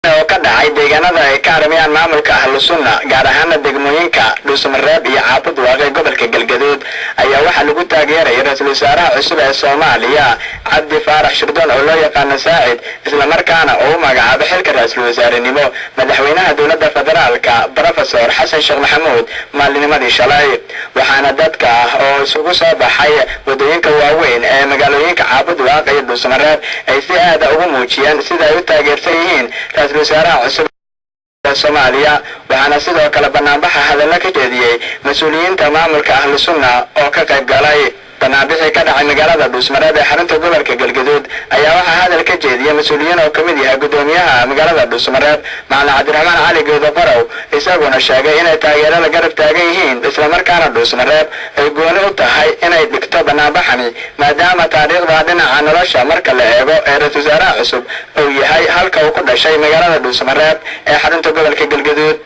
Oo ka dhacay deegaanada ay ka armiyaan maamulka Ahlu Sunna, gaar ahaana degmooyinka Dhuusamareeb iyo Caabud Waaq ee gobolka Galgaduud, ayaa waxaa lagu taageerayay ra-iisul wasaaraha cusub ee Soomaaliya, Cabdi Faarax Shirdoon oo loo yaqaano Saacid, islamarkaana uu u magacaabo xilka ra-iisul wasaarenimo madaxweynaha dowladda federaalka, Brofesor Xasan Sheekh Maxamuud, maalinimadii shalay. Waxaana dadka oo isugu soo baxay wadooyinka waaweyn ee magaalooyinka Caabud Waaq iyo Dhuusamareeb ay si aada ugu muujiyeen sida ay u taageersan yihiin ra-iisul wasaaraha cusub ee Soomaaliya. Waxaana sidoo kale banaanbaxa hadallo ka jeediyey mas-uuliyiinta maamulka Ahlu Sunna oo ka qayb galay. Banaanbixii ka dhacay magaalada Dhuusmareeb ee xarunta gobolka Galgaduud ayaa waxaa hadal ka jeediyey mas-uuliyiin oo kamid yahay guddoomiyaha magaalada Dhuusmareeb, Macalin Cabdiraxmaan Cali Geedo Qarow, isaguna sheegay inay taageerada garab taagan yihiin, islamarkaana Dhuusmareeb ay gooni u tahay inay dhigto banaanbaxani, maadaama taariikhda dhinaca nolosha marka la eego ee ra-iisul wasaaraha cusub uu yahay halka uu ku dhashay magaalada Dhuusmareeb ee xarunta gobolka Galgaduud.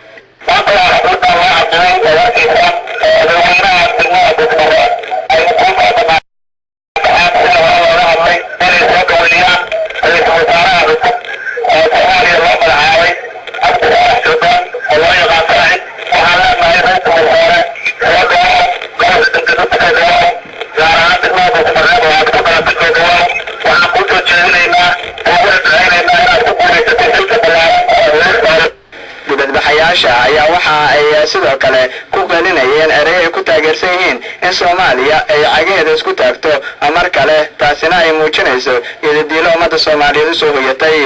Dibadbaxayaasha ayaa waxa ay sidoo kale ku qalinayeen erey ay ku taageersan yihiin in Soomaaliya ay cagaheeda isku taagto mar kale, taasina ay muujinayso iyodadiilo ummadda Soomaaliyeed usoo hoyatay.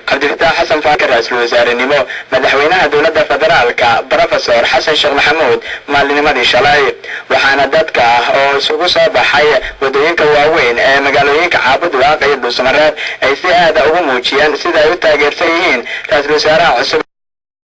Cabdifataax Xasan Faaka, ra-iisul wasaarenimo madaxweynaha dowladda federaalka, Brofesor Xasan Sheekh Maxamuud, maalinimadii shalay. Waxaana dadka oo isugu soo baxay wadooyinka waaweyn ee magaalooyinka Caabud Waaq iyo Dhuusamareeb ay si aada ugu muujiyeen sida ay u taageersan yihiin ra-iisul wasaaraha cusub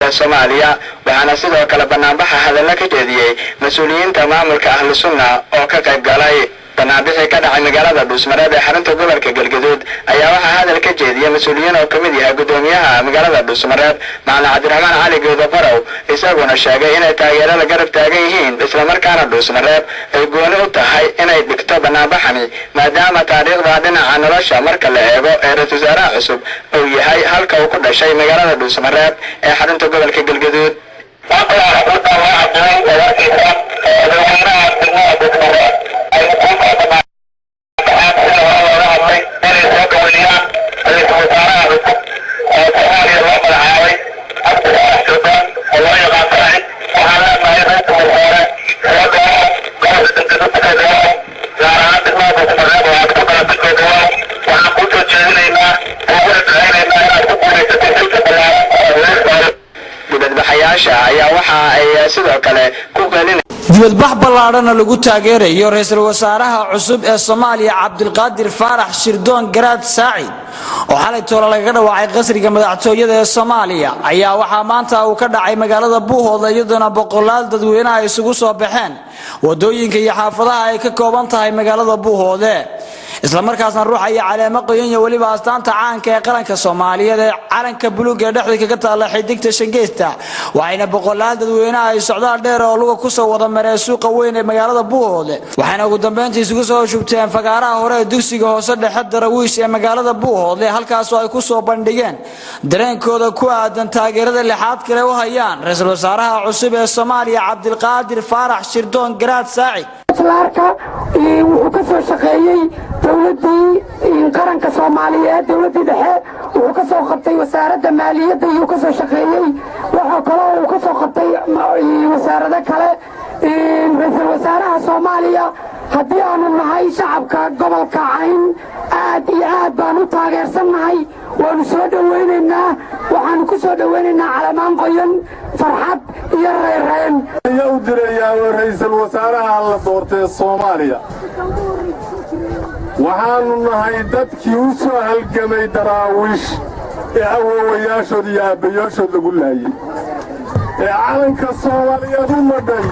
ee Soomaaliya. Waxaana sidoo kale banaanbaxa hadallo ka jeediyey mas-uuliyiinta maamulka Ahlu Sunna oo ka qayb galay. Banaanbixii ka dhacay magaalada Dhuusmareeb ee xarunta gobolka Galgaduud ayaa waxaa hadal ka jeediyey mas-uuliyiin oo kamid yahay guddoomiyaha magaalada Dhuusmareeb, Macalin Cabdiraxmaan Cali Geedo Qarow, isaguna sheegay inay taageerada garab taagan yihiin, islamarkaana Dhuusmareeb ay gooni u tahay inay dhigto banaanbaxani, maadaama taariikhda dhinaca nolosha marka la eego ee ra-iisul wasaaraha cusub uu yahay halka uu ku dhashay magaalada Dhuusmareeb ee xarunta gobolka Galgaduud. Dibadbaxayaasha ayaa waxa ay sidoo kale ku qalin Dibadbax ballaadhana lagu taageerayo ra-iisul wasaaraha cusub ee Soomaaliya, Cabdilqaadir Faarax Shirdoon Garaad Saacid, oo xalay toole lagaga dhawaacay qasriga madaxtooyada ee Soomaaliya, ayaa waxaa maanta uu ka dhacay magaalada Buuhooda, iyadoona boqolaal dadweynaha ay isugu soo baxeen wadooyinka iyo xaafadaha ay ka kooban tahay magaalada Buuhoode, islamarkaasna ruuxaya caleemo qoyan iyo weliba astaanta caanka ee qaranka Soomaaliyeed ee calanka buluuga ee dhexda kaga taalla xidigta shangeysta. Waxayna boqolaal dadweynaha ay socdaal dheer oo luga kusoo wada mareen suuqa weyn ee magaalada Buuhoode, waxayna ugu dambeyntii isugu soo shubteen fagaaraha hore ee dugsiga hoose dhexe Darawiish ee magaalada Buuhoodle, halkaasoo ay kusoo bandhigeen dareenkooda ku aadan taageerada lixaad kale u hayaan ra-iisul wasaaraha cusub ee Soomaaliya, Cabdilqaadir Faarax Shirdoon Garaad Saacid. Laarka wuxuu ka soo shaqeeyey dowladdii qaranka Soomaaliyeed, dowladdii dhexe. Wuxuu ka soo qabtay wasaaradda maaliyadda iyuu ka soo shaqeeyey. Waxaa kaloo uu ka soo qabtay wasaarado kale. Ra-iisul wasaaraha Soomaaliya, haddii aanu nahay shacabka gobolka Cayn, aad iyo aad baan u taageersannahay, waannu soo dhowaynaynaa. Waxaannu ku soo dhowaynaynaa calamaan qoyan, farxad iyo reyreen. Ayaa u dirayaa ra-iisul wasaaraha la doortay Soomaaliya. Waxaannu nahay dadkii u soo halgamay Daraawiish ee awowayaashood iyo aabbayaashood lagu laayey ee calanka Soomaaliyeed u madhay.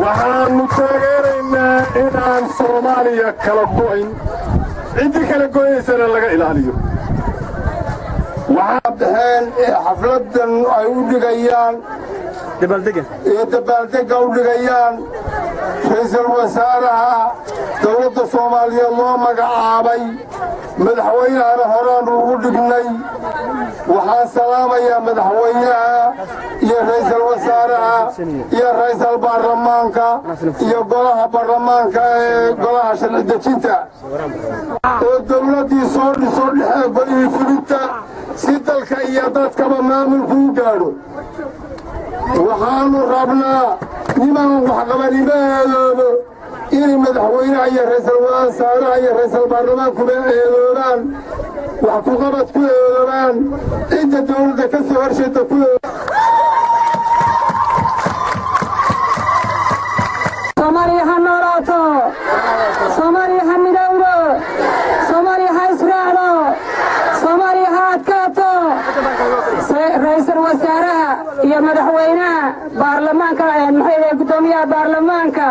Waxaannu taageeraynaa inaan Soomaaliya kala go'in, ciddii kala go'aysana laga ilaaliyo. Baxeen ee xafladdan ay u dhigayaan ee dabaaldegga u dhigayaan ra-iisul wasaaraha dowladda Soomaaliyeed loo magacaabay, madaxweynahana horaannu ugu dhignay. Waxaan salaamayaa madaxweynaha iyo ra'iisul wasaaraha iyo ra'iisul baarlamaanka iyo golaha baarlamaanka ee golaha sharci dejinta oo dowladdii soo dhiso dhexe golihii fulinta si dalka iyo dadkaba maamulku u gaadho. Waxaannu rabnaa niman waxqabanimo eedoobo inay madaxweynaha iyo ra'iisul wasaaraha iyo ra'iisul baarlamaankuba eedoobaan, wax ku qabad ku eedoobaan, cidda dowladda ka soo horjeeda ku. Soomaaliya ha noolaato, Soomaaliya ha midowdo, Soomaaliya ha israacdo, Soomaaliya ha adkaato. Ra'iisul wasaaraha iyo madaxweynaha baarlamaanka, maxay, guddoomiyaha baarlamaanka,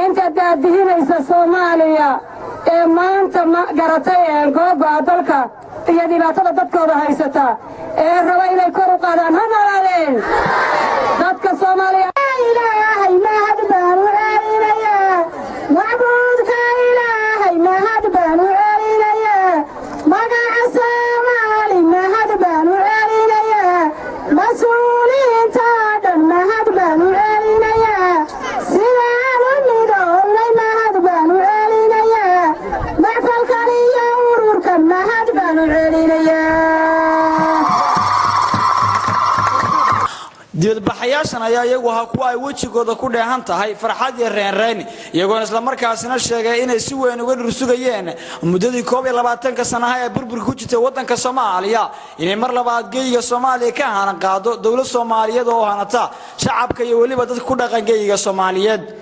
inta daadihinaysa Soomaaliya ee maanta garatay googo'a dalka iyo dhibaatada dadkooda haysata ee raba inay kor u qaadaan, ha noolaadeen dadka Soomaaliya. Ilaahay mahad baan u celinayaa, macbuudka Ilaahay mahad baan u celinayaa, magaca Soomaali mahad baan u celinayaa, mas-uuliyiinta dhan mahad baan u celinayaa, sidaan u midoonnay mahad baan u celinayaa, macfalkan iyo ururkan mahad baan u celinayaa. Dibadbaxayaashan ayaa iyagu ahaa kuwa ay wejigooda ku dheehan tahay farxad iyo reenreen, iyagoona islamarkaasina sheegay inay si weyn uga dhursugayeen muddadii 21-ka sanaha ee burburka ku jirtay waddanka Soomaaliya inay mar labaad geyiga Soomaaliya ka hanan qaado dowlad Soomaaliyeed oo hanata shacabka iyo weliba dadka ku dhaqan geyiga Soomaaliyeed.